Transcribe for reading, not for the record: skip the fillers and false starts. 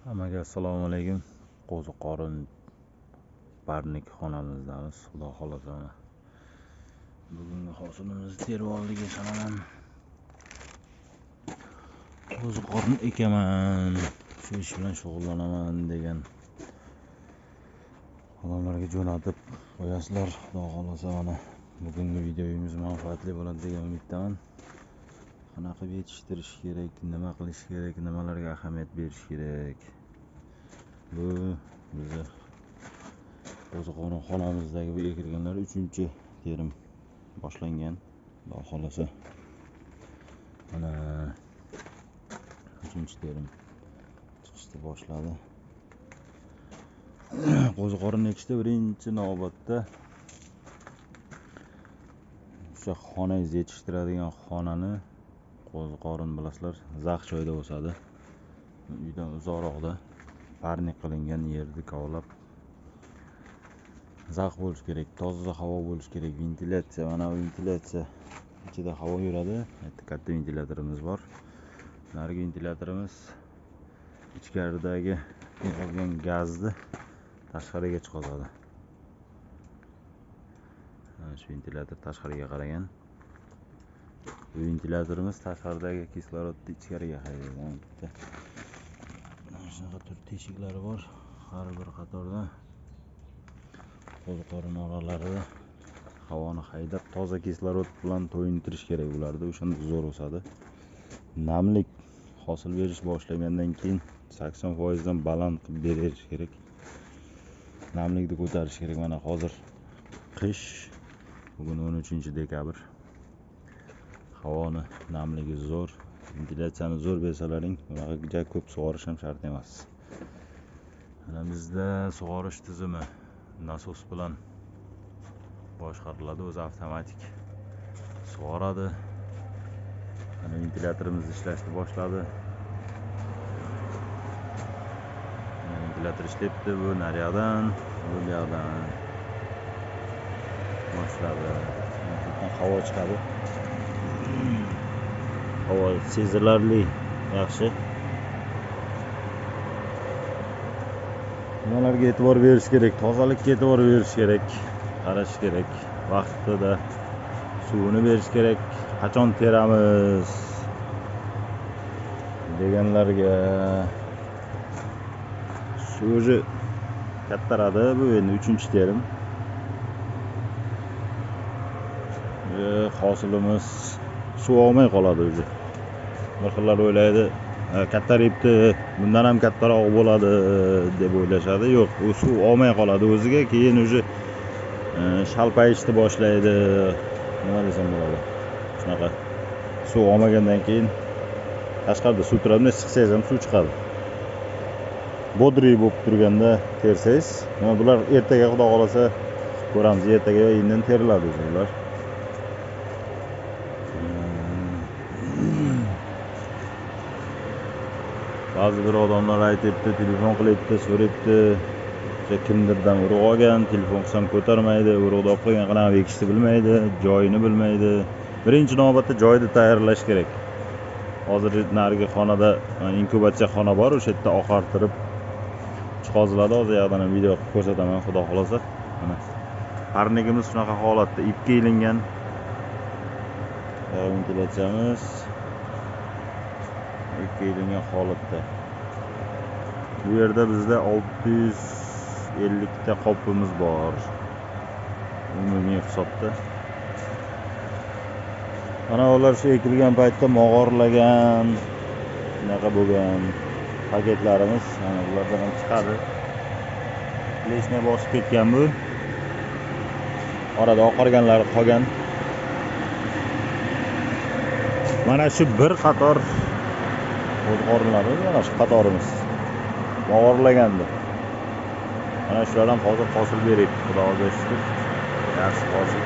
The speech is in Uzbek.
Hammaga assalomu alaykum. Qo'ziqorin parnik xonamizdamiz. Xudo xolasa mana bugungi hosilimizni terib oldik esaman. Qo'ziqorin ekaman, shu ish bilan shug'ullanaman degan odamlarga jo'natib qo'yasizlar. Xudo xolasa mana bugungi videomiz manfaatli bo'ladi degan umiddaman. Qanaqa qilib yetishtirish kerak, nima qilish kerak, nimalarga ahamiyat berish kerak. Bu bizni qo'ziqorin xonamizdagi bu ekilganlar 3-terim boshlangan. Xudo xolasa mana 3-terim chiqishni boshladi. Qo'ziqorin ekishda birinchi navbatda o'sha xonangiz yetishtiradigan xonani, qo'ziqorin bilasizlar, zax joyda o'sadi. Uydan uzoqroqda parnik qilingan yerni kovlab zax bo'lish kerak, toza havo bo'lish kerak, ventilyatsiya, mana ventilyatsiya ichida havo yuradi. Bitta katta ventilyatorimiz bor. Narigi ventilyatorimiz ichkaridagi olgan gazni tashqariga chiqaradi. Mana shu ventilyator tashqariga qaragan. Bu ventilyatorimiz tashqaridagi kislorodni ichkariga haydaydi. Bitta mana shunaqa tur teshiklari bor. Har bir qatorda qo'ziqorin oralarida havoni haydab toza kislorod bilan to'yintirish kerak ularni. O'shanda zo'r o'sadi. Namlik hosil berish boshlagandan keyin 80% dan baland qilib berish kerak. Namlikni ko'tarish kerak. Mana hozir qish, bugun 13 dekabr. Havoni namligi zo'r, ventilyatsiyani zo'r bersalaring, bunaqa juda ko'p sug'orish ham shart emas. Mana bizda sug'orish tizimi nasos bilan boshqariladi, o'zi avtomatik sug'oradi. Mana ventilyatorimiz ishlashni boshladi. Mana ventilyator ishlayapti, bu naryoqdan, bu yoqdan boshladi. Havo chiqadi. Havo sezilarli yaxshi. Nimalarga e'tibor berish kerak? Tozalikka e'tibor berish kerak, qarash kerak. Vaqtida suvini berish kerak. Qachon teramiz deganlarga suv уже kattaradi. Bu endi 3-terim. Hosilimiz suv olmay qoladi уже. Bir xillar o'ylaydi, kattaribdi, bundan ham kattaroq bo'ladi deb o'ylashadi. Yo'q, u suv olmay qoladi o'ziga, keyin уже shalpayishni boshlaydi. Nima desam bo'ladi? Shunaqa suv olmagandan keyin tashqarida suv turadi, siqsangiz ham suv chiqadi. Бодрый bo'lib turganda tersangiz, mana bular ertaga xudo xolasa ko'ramiz, ertaga va indin teriladi o'zi bular. Ba'zi bir odamlar aytyapti, telefon qilyapti, so'rayapti. O'sha kimdirdan urug' olgan, telefon qilsam ko'tarmaydi, urug'ni olib qo'ygan, qanaqa ekishni bilmaydi, joyini bilmaydi. Birinchi navbatda joyni tayyorlash kerak. Hozir narigi xonada inkubatsiya xona bor, o'sha yerda oqartirib chiqoziladi. Hozir yoqdan ham video qilib ko'rsataman, xudo xolasa. Mana parnikimiz shunaqa holatda ipga ilingan. Ventilyatsiyamiz ipga ilingan holatda. Bu yerda bizda 650 ta qopimiz bor. Umumiy hisobda. Mana ular shu ekilgan paytda mog'orlagan, shunaqa bo'lgan paketlarimiz, mana bulardan ham chiqadi. Plesня bosib ketgan bu. Orada oqarganlari qolgan. Mana shu bir qator qo'ziqorinlarimiz, mana shu qatorimiz mog'orlagandi. Mana shular ham hozir hosil beryapti, Xudoga shukr. Yaxshi hosil.